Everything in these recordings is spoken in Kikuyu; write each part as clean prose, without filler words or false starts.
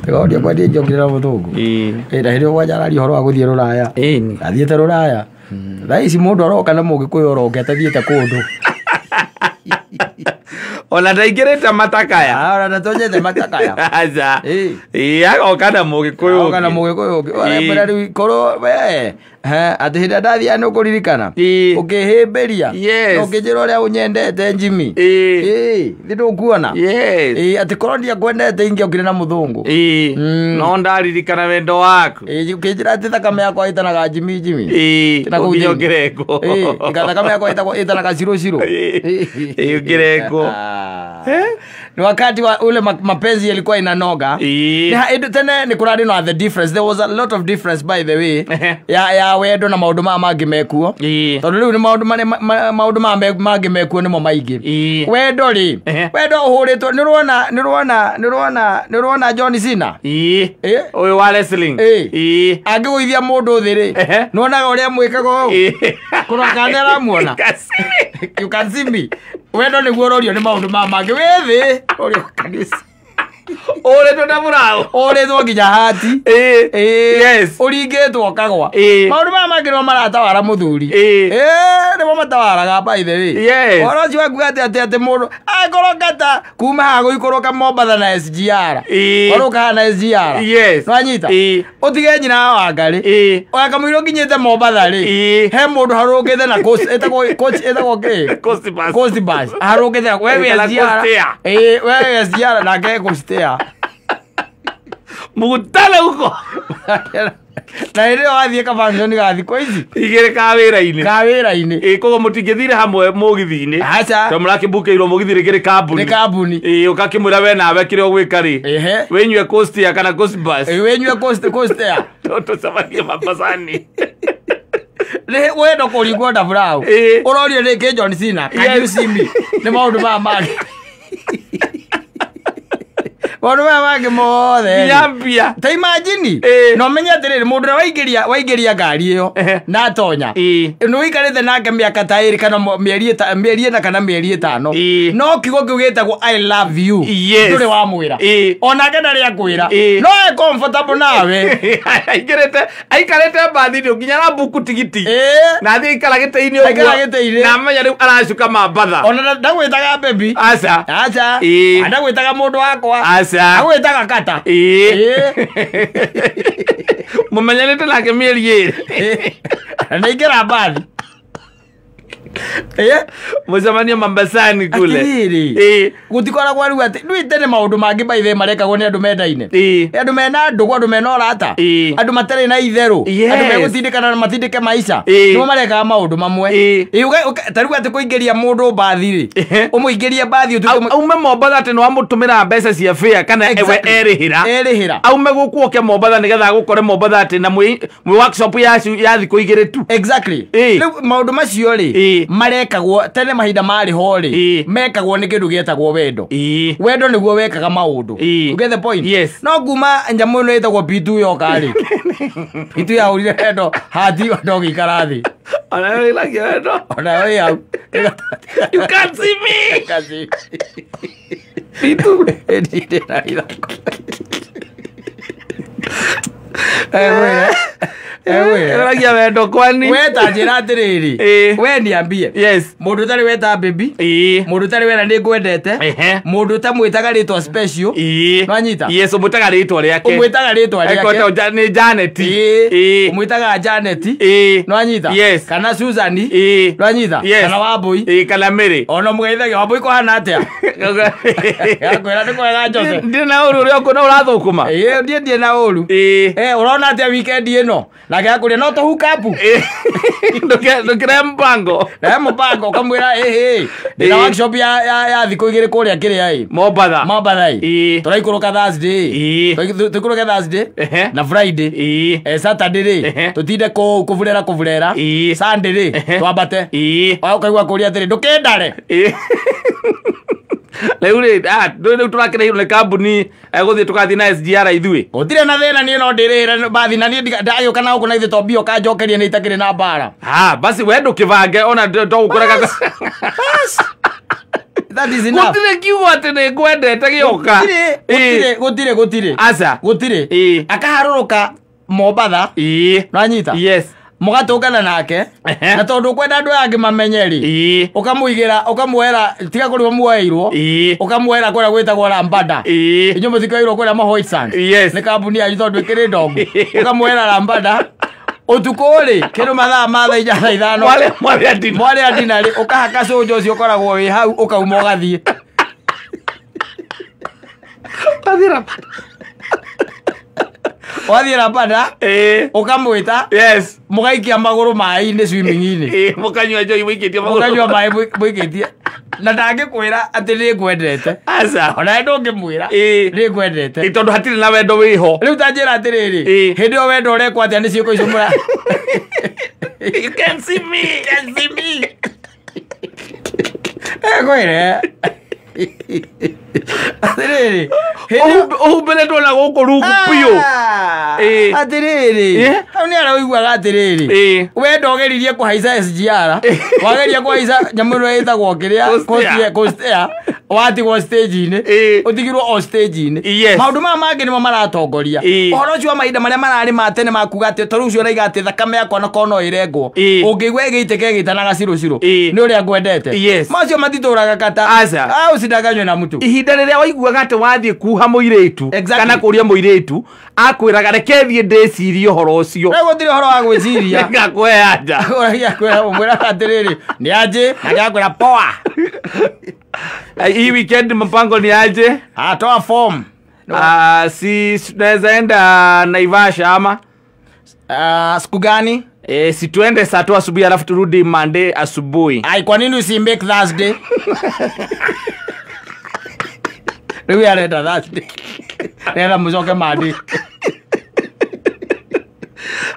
Tigoria kwendia njokire muthungu. Ĩĩ. Na hĩndĩ ĩyo kwanja araria ũhoro wa gũthiĩ rũraya. Ĩni. Athiĩte rũraya. Thaa ici mũndũ aroka na mũgĩkũyũ oroke atathiĩte kũndũ. Ona ndaingĩrĩte matakaya. Ah, ona ndatonyete matakaya. Aca. Ĩĩ. Ĩĩ, agoka na mũgĩkũyũ Aroka na ũngĩ. mũgĩkũyũ ũngĩ. Ĩĩ. Ũremwĩra rĩu korwo we atĩ hĩndĩ ĩrĩa ndathiaga nĩ ũkũririkana. Ĩĩ. Ũkĩhĩmbĩria. Yes. Na ũkĩnjĩra ũrĩa ũnyendete Jimmy. Ĩĩ. Ĩĩ, thĩ ndũkuona. Yes. Ĩĩ, atĩ korwo ndiakwendete ingĩokire na mũthũngũ. Ĩĩ. No ndaririkana wendo waku. Ĩĩ, ũkĩnjĩra atĩ thakame yakwa ĩtanaga Jimmy Jimmy. Ĩĩ, Na kũu ũnginya thĩinĩ. ũkĩrengwo. Ĩĩ, thakame yakwa ĩtanaga ciro ciro. Ĩĩ, ĩĩ, ũkĩrengwo. Ni wakati wa ule mapenzi yalikuwa inanoga. Ĩĩ. Tene nĩ kũrarĩ na the difference. There was a lot of difference by the way. Ehe. Ya wendo na maũndũ maya mangĩ mekuo. Ĩĩ. Tondũ rĩu nĩ maũndũ marĩa maũndũ maya mangĩ mekuo nĩmo maingĩ. Ĩĩ. Wendo rĩ, Ehe. wendo ũhũrĩtwo nĩ ũrona nĩ ũrona nĩ ũrona nĩ ũrona John Cena. Ĩĩ. Ĩĩ. Ũyũ wa wrestling. Ĩĩ. Ĩĩ. Angĩgũithia mũndũ thĩ rĩ, Ehe. nĩwonaga ũrĩa mwĩkaga ũũ. Ĩĩ. Kũrora kana nĩaramuona. You can see me. Wendo nĩguo ũrorio nĩ maũndũ maya mangĩ. Wĩ thĩ, ũrorio kanitha. Ũrĩtwo na mũraũ. Ũrĩtwo nginya hati. Ĩĩ. Ĩĩ. Yes. Ũringĩtwo ũkagwa. Ĩĩ. Maũndũ maya mangĩ nĩmo maratawara mũthuri. Ĩĩ. Ĩĩ, nĩmo matawaraga by the way. Yes. Ũhoro ũcio wakuga atĩ atĩ mũndũ angĩkorwo ngata kuma haha gũikũrũka Mombatha na SGR. Ĩĩ. Korwo ũka haha na SGR. Yes. Nĩwanyita? Ĩĩ. Ũtige nyina wa Wangarĩ. Ĩĩ. Wakamũira ũkinyĩte Mombatha rĩ. Ĩĩ. He mũndũ harũkĩte na coast ĩtagwo coach ĩtagwo kĩ? Coast bus. Coast bus. Harũkĩte na we wĩ Kana SGR. Coast Air. Ĩĩ, we wĩ SGR nake Coast Air. Mũgutane huko. Na hĩndĩ ĩyo wathiĩ ka-function ga thikũ ici Igĩrĩ ka wĩra-inĩ. ka wĩra-inĩ. Ĩĩ, koguo mũtingĩthire hamwe mũgithi-inĩ. Aca. Tondũ mũrakĩmbukĩirwo mũgithi rĩngĩ nĩ kambuni. Nĩ kambuni. Ĩĩ, ũgakĩmwĩra we nawe kĩrĩa ũgwĩka rĩ. Ehe. Wĩnyue Coast Air kana Coast Bus. Ĩĩ, wĩnyue Coast Air. Tũcemanie Mombasani. Nĩ wendo kũringwo na buraũ. Ĩĩ. Ũrorio nĩ kĩ John Cena? Can you Yes. see me? Nĩ maũndũ maya mangĩ. Maũndũ maya mangĩ mothe. Nginya mbia. Ta imagine. Ĩĩ. Na ũmenye atĩrĩrĩ mũndũ ũrĩa waingĩria ngari ĩyo Ehe. na atonya. Ĩĩ. Nĩ ũikarĩte nake mĩaka ta ĩrĩ kana mĩeri 4 kana mĩeri 5. Ĩĩ. No kiugo kĩu gĩtagwo I love you. Yes. Ndũrĩ wamwĩra. Ĩĩ. Onake ndarĩ akwĩra. Ĩĩ. No e comfortable nawe. Aingĩrĩte aikarĩte mbathi-inĩ nginya arambuku tigiti. Ĩĩ. Na athiĩ aikara gĩtĩ-inĩ ũguo. Aikara gĩtĩ-inĩ. Na amenya rĩu aracuka Mambatha. Ona ndagwĩtaga baby. Aca. Aca. Ĩĩ. Ndagwĩtaga mũndũ wakwa. Aca. Agwĩtaga kata. Ĩĩ. Ĩĩ. Mũmenyanĩte nake mĩeri 2. Na ingĩra mbathi. Ĩĩ. Mũcemanio Mombasani kule. Atĩrĩrĩ. Ĩĩ. Gũtikoragwo rĩu atĩ rĩu tene maũndũ mangĩ by the way marekagwo nĩ andũ mendaine. Ĩĩ. Andũ mena ndũgũ, andũ mena ũrata. Ĩĩ. Andũ matarĩ na itherũ. Yes. Andũ megũtindĩkana na matindĩke maica. Ĩĩ. Nĩmo marekaga maũndũ mamwe. Ĩĩ. Ĩĩ, ta rĩu atĩ kũingĩria mũndũ mbathi rĩ. Ehe. Ũmũingĩrie mbathi ũtuĩke Aume Mombatha atĩ nĩwamũtũmĩra mbeca cia fare kana ewe Exactly. erĩhĩra. Erĩhĩra. Aume gũkũ oke Mombatha nĩgetha agũkore Mombatha atĩ na mwĩ workshop ya thikũ 2 tu. Exactly. Ĩĩ. Rĩu maũndũ macio rĩ Ĩĩ. marekagwo tene mahinda marĩ ho rĩ Ĩĩ. mekagwo nĩ kĩndũ gĩetagwo wendo. Ĩĩ. Wendo nĩguo wekaga maũndũ. Ĩĩ. You get the point? Yes. No kuma nyamũ ĩno ĩtagwo P2 yoka rĩ. P2 yahũrire wendo hati wendo ũgĩikara thĩ. Ona wĩragia wendo. Ona wĩ hau. You can't see me. Kazi. P2. Ndirĩ na ithako. Egwĩre. Egwĩre. Wĩragia wendo kwani. We ta njĩra atĩrĩrĩ. Ĩĩ. We niambie. Yes. Mũndũ ũtarĩ weta baby. Ĩĩ. Mũndũ ũtarĩ wera nĩ ngwendete. Ehe. Mũndũ ũtamwĩtaga rĩtwa special. Ĩĩ. Nĩwanyita? Yes, ũmwĩtaga rĩtwa rĩake. Ũmwĩtaga rĩtwa rĩake. Ekwetwo nĩ Janet. Ĩĩ. Ĩĩ. Ũmwĩtaga Janet. Ĩĩ. Nĩwanyita? Yes. Kana Susan. Ĩĩ. Nĩwanyita? Yes. Kana Wambũi. Ĩĩ, kana Mary. Ona mũgeithagia Wambũi kũhana atĩa? Akwĩra nĩ kwega Jose. Ndirĩ na ũru ũrĩa ũkuona ũrathũkũma. Ĩĩ, ndiĩ ndirĩ na ũru. Ĩĩ. Ũrona atĩa weekend ĩno? Nake akũria no tũ hook up. Ĩĩ. Ndũkĩrehe mũbango. Rehe mũbango ũkamwĩra ĩhĩ. Ndĩna Ĩĩ. workshop ya thikũ 2 kũrĩa kĩrĩa ĩ. Mombatha. Mombatha ĩ. Ĩĩ. Tũraikũrũka Thursday. Ĩĩ. Tũikũrũke Thursday Ehe. na Friday. Ĩĩ. Saturday rĩ Ehe. tũtinde kũu kũburera kũburera. Ĩĩ. Sunday rĩ Ehe. twambate. Ĩĩ. Ũkaigua kũria atĩrĩ ndũkĩndare. Ĩĩ. Rĩu rĩ, rĩu tũrakĩrĩhirwo nĩ kambuni egũthiĩ tũgathiĩ na SGR ithuĩ. Gũtirĩ na thĩna niĩ no ndĩrĩhĩre mbathi na niĩ ndagĩũka na gũkũ na ithuĩ to mbia ũkanjokeria nĩ itakĩrĩ na mbara. Ah, basi we ndũkĩbange ona togũkũrega. Bas. That is enough. Gũtirĩ kiugo atĩ nĩ ngwendete gĩoka. Gũtirĩ, gũtirĩ, gũtirĩ. Aca. Gũtirĩ. Ĩĩ. Akaharũrũka Mombatha. Ĩĩ. Nĩwanyita? Yes. Mũgatũngana nake. Ehe. Na tondũ ũkwenda andũ aya angĩ mamenye rĩ. Ĩĩ. Ũkamũigĩra, ũkamuoera, tiga kũrĩa muoeirwo. Ĩĩ. Ũkamuoera kũrĩa gwĩtagwo Lambada. Ĩĩ. Inyuĩ mũtikoeirwo kũrĩa ma White Sands. Yes. Nĩ kambuni yanyu tondũ ĩkĩrĩ ndongu. Ũkamuoera Lambada. Ũtukũ rĩ, kĩndũ mathaa ma thaa inya thaa ithano. Mwale a dinner. Mwale a dinner rĩ, ũkahaka cũnjũ ũcio ũkoragwo wĩ hau, ũkauma ũgathiĩ. Ũgathiĩ Lambada. Wathiĩ Lambada, Ĩĩ. ũkamwĩta, Yes. mũgaikia magũrũ maĩ-inĩ swimming-inĩ. Ĩĩ, mũkanyua njohi mũikĩtie magũrũ. Mũkanyua maĩ mũikĩtie. Na ndangĩkwĩra atĩ nĩ ngwendete. Aca. Ona we ndũngĩmwĩra Ĩĩ. nĩ ngwendete. Ĩĩ, tondũ hatirĩ na wendo wĩho. Rĩu ta njĩra atĩrĩrĩ, Ĩĩ. hĩndĩ ĩyo wendo ũrekwo atĩa nĩ ciĩko icio mũra. You can see me. You can see me. Ekwĩre. Atĩrĩrĩ, hĩndĩ ĩyo Ũhumbĩrĩtwo na gũkũ rungu biũ. Ĩĩ. Atĩrĩrĩ, Ĩĩ. hau nĩ harĩa ũiguaga atĩrĩrĩ, Ĩĩ. we ndogeririe kũhaica SGR, wageria kũhaica nyamũ ĩno ĩtagwo kĩrĩa, Coast Air. Coast Air, watigwo stage-inĩ, Ĩĩ. ũtigirwo o stage-inĩ. Yes. Maũndũ maya mangĩ nĩmo maratongoria. Ĩĩ. Ũhoro ũcio wa mahinda marĩa mararĩ ma tene ma kuga atĩ ta rĩu ũcio ũraiga atĩ thakame yakwa na korwo no ĩrengwo, Ĩĩ. ũngĩigua ĩgĩitĩka ĩgĩtanaga cirũ cirũ, Ĩĩ. nĩ ũrĩa ngwendete. Yes. Macio matitũraga kata. Aca. Ah, ũcindanganywe na mũtu. Ihinda rĩrĩa waiguaga atĩ wathiĩ kuha mũirĩtu Exactly. kana kũria mũirĩtu akwĩraga reke thiĩ ndĩcirie ũhoro ũcio. Rĩu gũtirĩ ũhoro wa gwĩciria. Nĩngakũhe anja. Ũragia kwĩra ũmwĩraga atĩrĩrĩ, nĩ anjĩ, na nĩakwĩra poa. Hii weekend mpango ni aje? Ah, toa form. Ah, si tunaweza enda Naivasha ama? Ah, siku gani? Si tuende saa 2 asubuhi alafu turudi Monday asubuhi. Ai, kwa nini usi make Thursday? Rĩu arenda Thursday. Rera mũcoke Monday.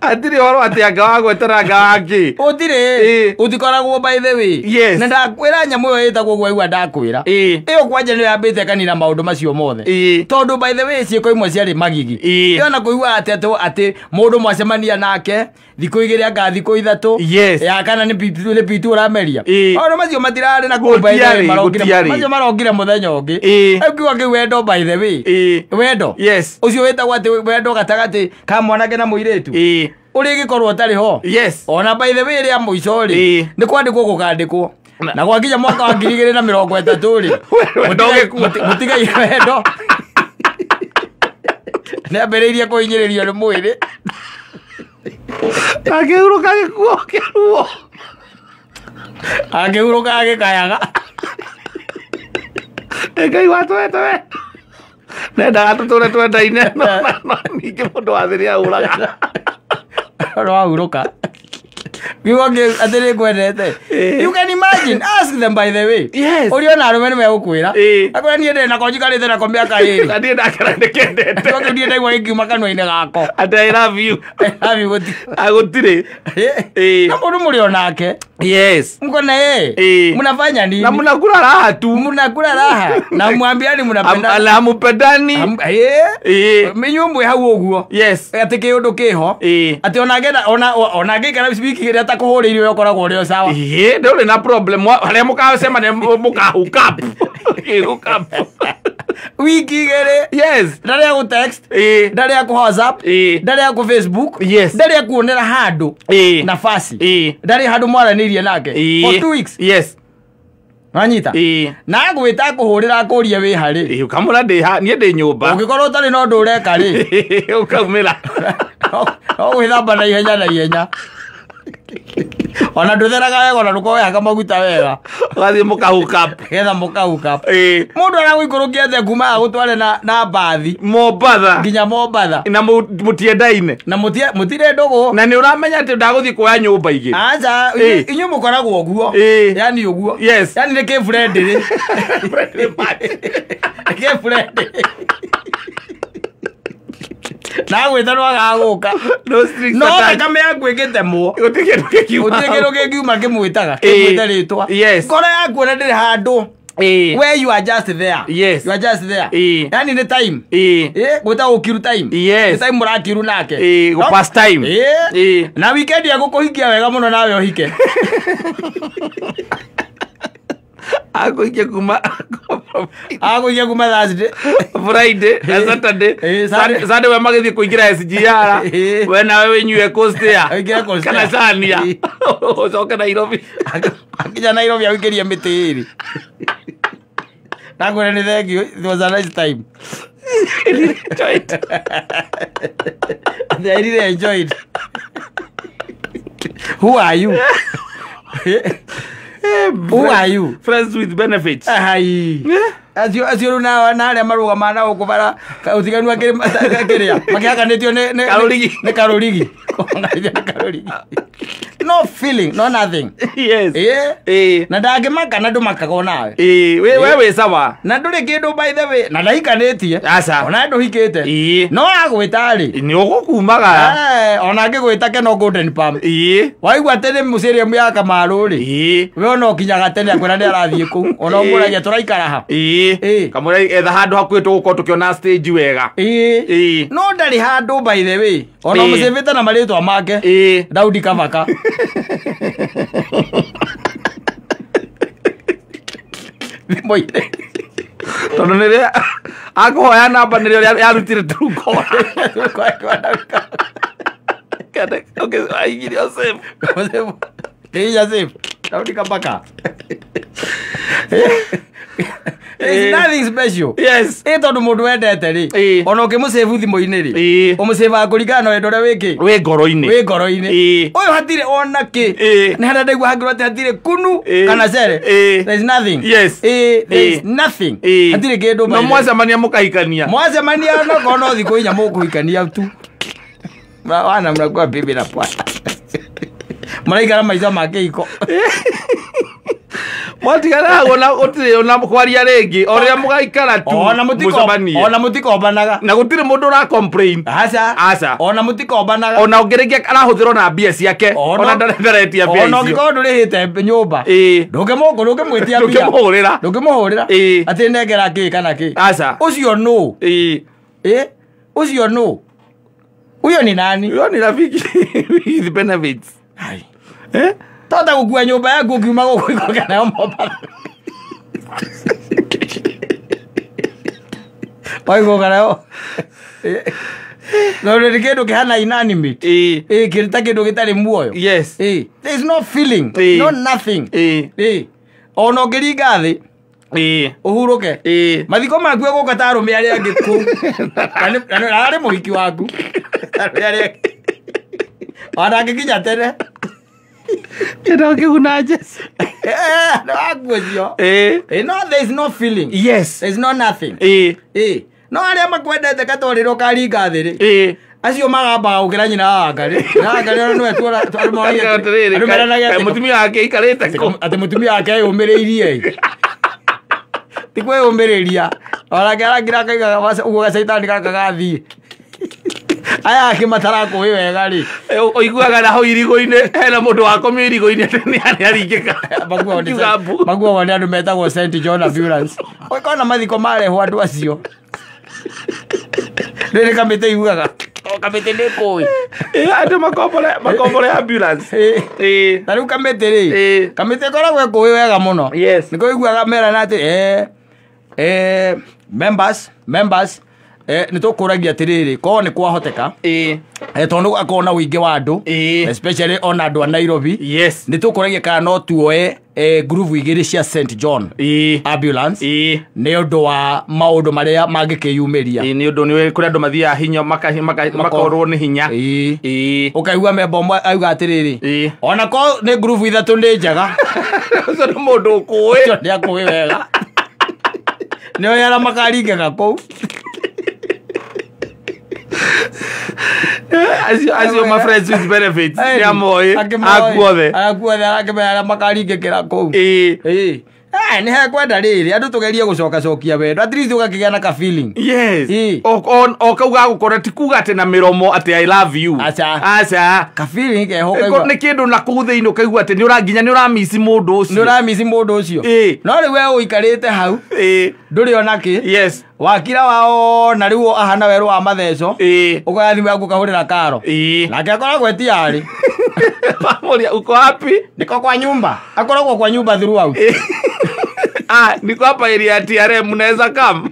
Hatirĩ ũhoro atĩ anga wa gwetera anga wa kĩ. Gũtirĩ. Ĩĩ. Gũtikoragwo by the way. Yes. Na ndakwĩra nyamũ ĩyo ĩtagwo ũguo waigua ndakwĩra. Ĩĩ. Ĩyo kwanja nĩyo yambĩte kanina maũndũ macio mothe. Ĩĩ. Tondũ by the way ciĩko imwe ciarĩ magigi. Ĩĩ. Ĩyo na kũigua atĩ atĩ mũndũ mwacemania nake thikũ igĩrĩ anga thikũ ithatũ. Yes. Ya kana nĩ pitu, nĩ pitu ũrameria. Ĩĩ. Maũndũ macio matirarĩ na kũu by the way, Gũtiarĩ, marokire. gũtiarĩ. Macio marokire mũthenya ũngĩ. Ĩĩ. Rĩu kiugo kĩu wendo by the way. Ĩĩ. Wendo. Yes. Ũcio wĩtagwo atĩ wendo gatagatĩ ka mwanake na mũirĩtu. Ĩĩ. Ũrĩgĩkorwo ũtarĩ ho. Yes. Ona by the way rĩa mũico rĩ, Ĩĩ. nĩ kwandĩkwo gũkandĩkwo. Na gwakinya mwaka wa ngiri igĩrĩ na mĩrongo ĩtatũ rĩ, Wendo ũgĩkua. mũtigaire wendo. Nĩambĩrĩirie kũhinyĩrĩrio nĩ mwĩrĩ. Akĩhurũka gĩkuo kĩa ruo. Akĩhurũka agĩkayaga. Ngai watwete we. Nendaga tũtũre twendaine, no ningĩ mũndũ wa thĩ nĩahũraga. No ahurũka. Kiugo kĩu atĩ nĩ ngwendete. Ĩĩ. You can imagine, ask them by the way. Yes. Ũrĩ ona arũme nĩ megũkwĩra. Ĩĩ. Akwĩra niĩ ndĩ nako njikarĩte nako mĩaka ĩrĩ. Na niĩ ndakera ndĩkendete. Kiugo kĩu niĩ ndaigua gĩkiuma kanua-inĩ gako. Atĩ I love you. I love you gũtirĩ. Ah, gũtirĩ. Ĩĩ. Na mũndũ mũrĩ onake. Yes. Mko na yeye. Ĩĩ. Mnafanya nini? Na mnakula raha tu. Mnakula raha. Na mwambiani mnapendana. Na hamupendani. Ĩĩ. Ĩĩ. Inyuĩ mwĩ hau ũguo. Yes. Atĩ kĩũndũ kĩho. Ĩĩ. Atĩ ona ngenda ona ngĩikara wiki igĩrĩ atakũhũrĩire we ũkoragwo ũrĩ o sawa. Ĩĩ, ndũrĩ na problem. Harĩa mũkacemania mũka hook up. Ĩĩ, hook up. Wiki igĩrĩ. Yes. Ndarĩ agũ text. Ĩĩ. Ndarĩ akũ WhatsApp. Ĩĩ. Ndarĩ akũ Facebook. Yes. Ndarĩ akuonera handũ. Ĩĩ. Nafasi. Ĩĩ. Ndarĩ handũ mwaranĩirie nake. Ĩĩ. For 2 weeks. Yes. Wanyita? Ĩĩ. Na agwĩta akũhũrĩra akũrie wĩ harĩ. Ĩĩ, ũkamũra ndĩ ha, niĩ ndĩ nyũmba. Ũngĩkorwo ũtarĩ na ũndũ ũreka rĩ. Ũkaumĩra. No gwĩthamba na ihenya na ihenya. Ona ndũtheraga wega ona ndũkoyaga maguta wega. Ũgathiĩ mũka hook up. Getha mũka hook up. Ĩĩ. Mũndũ aragũikũrũkia atĩa kuma agũtware na mbathi. Mombatha. Nginya Mombatha. Na mũtiendaine. Na mũtirĩ ndũgũ. Na nĩ ũramenya atĩ ndagũthiĩ kuoya nyũmba igĩrĩ. Aca, Ĩĩ. inyuĩ mũkoragwo ũguo. Ĩĩ. Yani ũguo. Yes. Yani nĩ kĩ-friendly. Friendly match. Kĩ-friendly. Na gwĩta no agagũka. No strings No attached. thakame yaku ĩgĩtemwo. Gũtirĩ kĩndũ gĩkiuma. Gũtirĩ kĩndũ kĩngiuma kĩmwĩtaga. Ĩĩ. Kĩmwĩte rĩtwa. Yes. Ngoro yaku ona ndĩrĩ handũ. Ĩĩ. Where you are just there. Yes. You are just there. Ĩĩ. Yani nĩ time. Ĩĩ. Ĩĩ, gwĩtagwo gũkiru time. Yes. Nĩ time mũrakiru nake. Ĩĩ, gũ pass time. Ĩĩ. Ĩĩ. Na weekend egũkũhikia wega mũno nawe ũhike. Agũikia kuma Agũikia kuma Thursday, Friday na Saturday. Sunday we magĩthiĩ kũingĩra SGR. We nawe wĩnyue Coaster. Kana Chania. Ũcoke Nairobi. Akinya Nairobi agũikĩrie mĩtĩ ĩrĩ. Nakwĩra nĩ thank you. It was a nice time. I really enjoyed. I really enjoyed. Who are you? Who are you? Friends with benefits. Ai. Acio acio na na aria marugama na gũkũ bara ũtiganu akĩrĩa makĩhakanĩtio nĩ Karũrigi. Nĩ karũrigi. Nĩ karũrigi. No feeling, no nothing. Yes. Eh. Na ndangĩmaka na ndũmakaga onawe. Eh, we wĩ sawa. Na ndũrĩ kĩndũ by the way, na ndaikanĩtie. Aca. Ona ndũhikĩte. Ĩĩ. No agwĩta rĩ. Nĩ ũgũkumagara. Eh, ona angĩgwĩta Keno Golden Palm. Ĩĩ. Waigua atĩ nĩ mũcĩrĩmu ya Kamaru rĩ. Ĩĩ. We ona ũkinyaga tene akwĩra nĩ arathiĩ kũu. Ona ũmũragia tũraikara ha. Ĩĩ. Kamũra etha handũ hakuhĩ tũgũkorwo tũkĩona stage wega. Ĩĩ. Ĩĩ. No ndarĩ handũ by the way. Ona Ĩĩ. ũmũcĩvĩte na marĩtwa make. Ĩĩ. Daudi Kabaka. Thimũ-inĩ. Tondũ nĩrĩa akũhoya namba nĩrĩo yarutire Truecaller. Okay, aigire o save. Ĩĩ, save. Daudi Kabaka. It's nothing special. Yes. Ĩ tondũ mũndũ wendete rĩ, Ĩĩ. ona ũkĩmũcĩbu thimũ-inĩ rĩ, Ĩĩ. ũmũcĩbaga kũringana na wendo ũrĩa wĩkĩ Wĩ ngoro-inĩ. wĩ ngoro-inĩ. Ĩĩ. Ũyũ hatirĩ ona kĩ. Ĩĩ. Nĩ harĩa ndaigua hangĩrwo atĩ hatirĩ kunu Ĩĩ. kana cere. Ĩĩ. There is nothing. Yes. Ĩĩ, there is Ĩĩ. nothing. Ĩĩ. Hatirĩ kĩndũ No by the way. mwacemania mũkahikania. Mwacemania onokorwo no thikũ inya mũkũhikania tu. Wana mnakuwa bibi na bwana. Maraikara maica ma kĩhiko. Mwatigana ona gũtirĩ ona kwaria rĩngĩ o rĩrĩa mũgaikara tu Ona mũcemanie. ona mũtikombanaga. Na gũtirĩ mũndũ ũra complain. Aca. Aca. Ona mũtikombanaga. Ona ũngĩrĩkia arahũthĩra ona mbia ciake. Ona ndaretia mbia Ona icio. ũngĩkorwo ndũrĩhĩte nyũmba. Ĩĩ. Ndũngĩmwĩtia mbia. Ndũngĩmũhũrĩra. Ndũngĩmũhũrĩra. Ĩĩ. Atĩ nengera kĩ kana kĩ. Aca. Ũcio nũ? Ĩĩ. Ĩ? Ũcio nũ? Huyo ni nani? Huyo ni rafiki with benefits. Ai. Eh? Tota gũkua nyũmba yaku ũkiuma gũkũ ikoka nayo Mombatha. Waigũka nayo. No nĩ kĩndũ kĩhana inanimate. Ĩĩ. Ĩ, kĩrĩ ta kĩndũ gĩtarĩ muoyo. Yes. Ĩ, there is no feeling, Ĩĩ. no nothing. Ĩĩ. Ĩ, ona ũngĩringa thĩ Ĩĩ. ũhurũke. Ĩĩ. Mathiko maku egũka ta arũme arĩa angĩ kũu. Na arĩ mũhiki waku. Arũme arĩa angĩ. Ona angĩkinya tene. Kĩndũ kĩguna Jesu. No waku ũcio. Ĩĩ. Eh, no, there is no feeling. Yes. There is no nothing. Ĩĩ. Ĩ, no arĩa makwendete katorĩro karinga thĩ rĩ. Ĩĩ. Acio magambaga gũkĩra nyina wa Wangarĩ. Nyina wa Wangarĩ ona nĩwe tuona andũ moragia Atĩrĩrĩ, andũ meranagia kaĩ atĩ mũtumia wake aikarĩte kũ? atĩ mũtumia wake eyũmĩrĩirie ĩ. Ti kwĩyũmĩrĩria. Onake arakira akaigaga ũguo gacaitani gaka gathiĩ. Aya angĩ matarakũĩ wega rĩ. Ũiguaga na hau irigũ-inĩ hena mũndũ wakomio irigũ-inĩ atĩ nĩ aringĩka. Akiuga mbu. Makuagwo nĩ andũ metagwo St John Ambulance. Ũkona mathiko marehwo andũ acio. Rĩrĩ kamĩtĩ yugaga. O kamĩtĩ nĩ kũĩ. Ĩĩ, andũ makombore ambulance. Ĩĩ. Ĩĩ. Ta rĩu kamĩtĩ rĩ. Ĩĩ. Kamĩtĩ ĩkoragwo ĩkũĩ wega mũno. Yes. Nĩkĩo ũiguaga merana atĩ members nĩ tũkũragia atĩrĩrĩ korwo nĩ kwahoteka Ĩĩ. tondũ gũgakorwo na ũingĩ wa andũ Ĩĩ. especially ona andũ a Nairobi Yes. nĩ tũkũragia kana no tuoe ngurubu igĩrĩ cia St John Ĩĩ. Ambulance Ĩĩ. nĩ ũndũ wa maũndũ marĩa mangĩkĩyumĩria. Ĩĩ, nĩ ũndũ nĩ kũrĩ andũ mathiaga hinya makorwo nĩ hinya. Ĩĩ. Ĩĩ. Ũkaigua memba ũmwe auga atĩrĩrĩ Ĩĩ. ona korwo nĩ ngurubu ithatũ nĩ njega. Ũcio nĩ mũndũ ũkũĩ. Ũcio nĩ akũĩ wega. Nĩ oĩ arĩa makaringĩka kũu. Acio ma friends with benefits nĩ amoĩ akuothe. Akuothe arakĩmenya arĩa makaringĩkĩra kũu. Ĩĩ. Ĩĩ. Nĩ hekwenda rĩrĩ andũ tũgerie gũcokacokia wendo at least ũgakĩgĩa na ka feeling. Yes. Ĩĩ. O kau gagũkora ti kuga atĩ na mĩromo atĩ I love you. Aca. Aca. Ka feeling keho ũkaigua Nĩ kĩndũ na kũu thĩinĩ ũkaigua atĩ nĩ ũra nginya nĩ ũramici mũndũ ũcio. nĩ ũramici mũndũ ũcio. Ĩĩ. No rĩu we ũikarĩte hau Ĩĩ. ndũrĩ ona kĩ. Yes. Wakira waona rĩu ahana werũ wa matheco. Ĩĩ. Ũkoya thimũ yaku ũkahũrĩra karo. Ĩĩ. Nake akoragwo etiarĩ. Wamũria uko wapi? Niko kwa nyumba. Akoragwo kwa nyumba throughout. Ah, niko hapa area ya TRM, mnaweza come.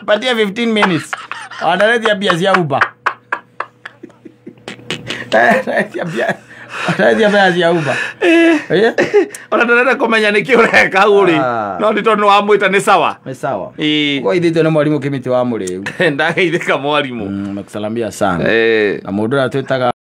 Patia 15 minutes. Wanaletia bia cia Uber. Wanaletia bia cia Uber. Eh? Ona ndarenda kũmenya nĩkĩ ũreka hau rĩ. Ah. No nĩ tondũ nĩwamwĩta nĩ sawa. Nĩ sawa. Ĩĩ. Kwa ithĩtio nĩ mwarimũ Kĩmĩtĩ wa Mũrĩu. Ndageithĩka mwarimũ. Nakusalamia sana. Eh. Na mũndũ ũrĩa twĩtaga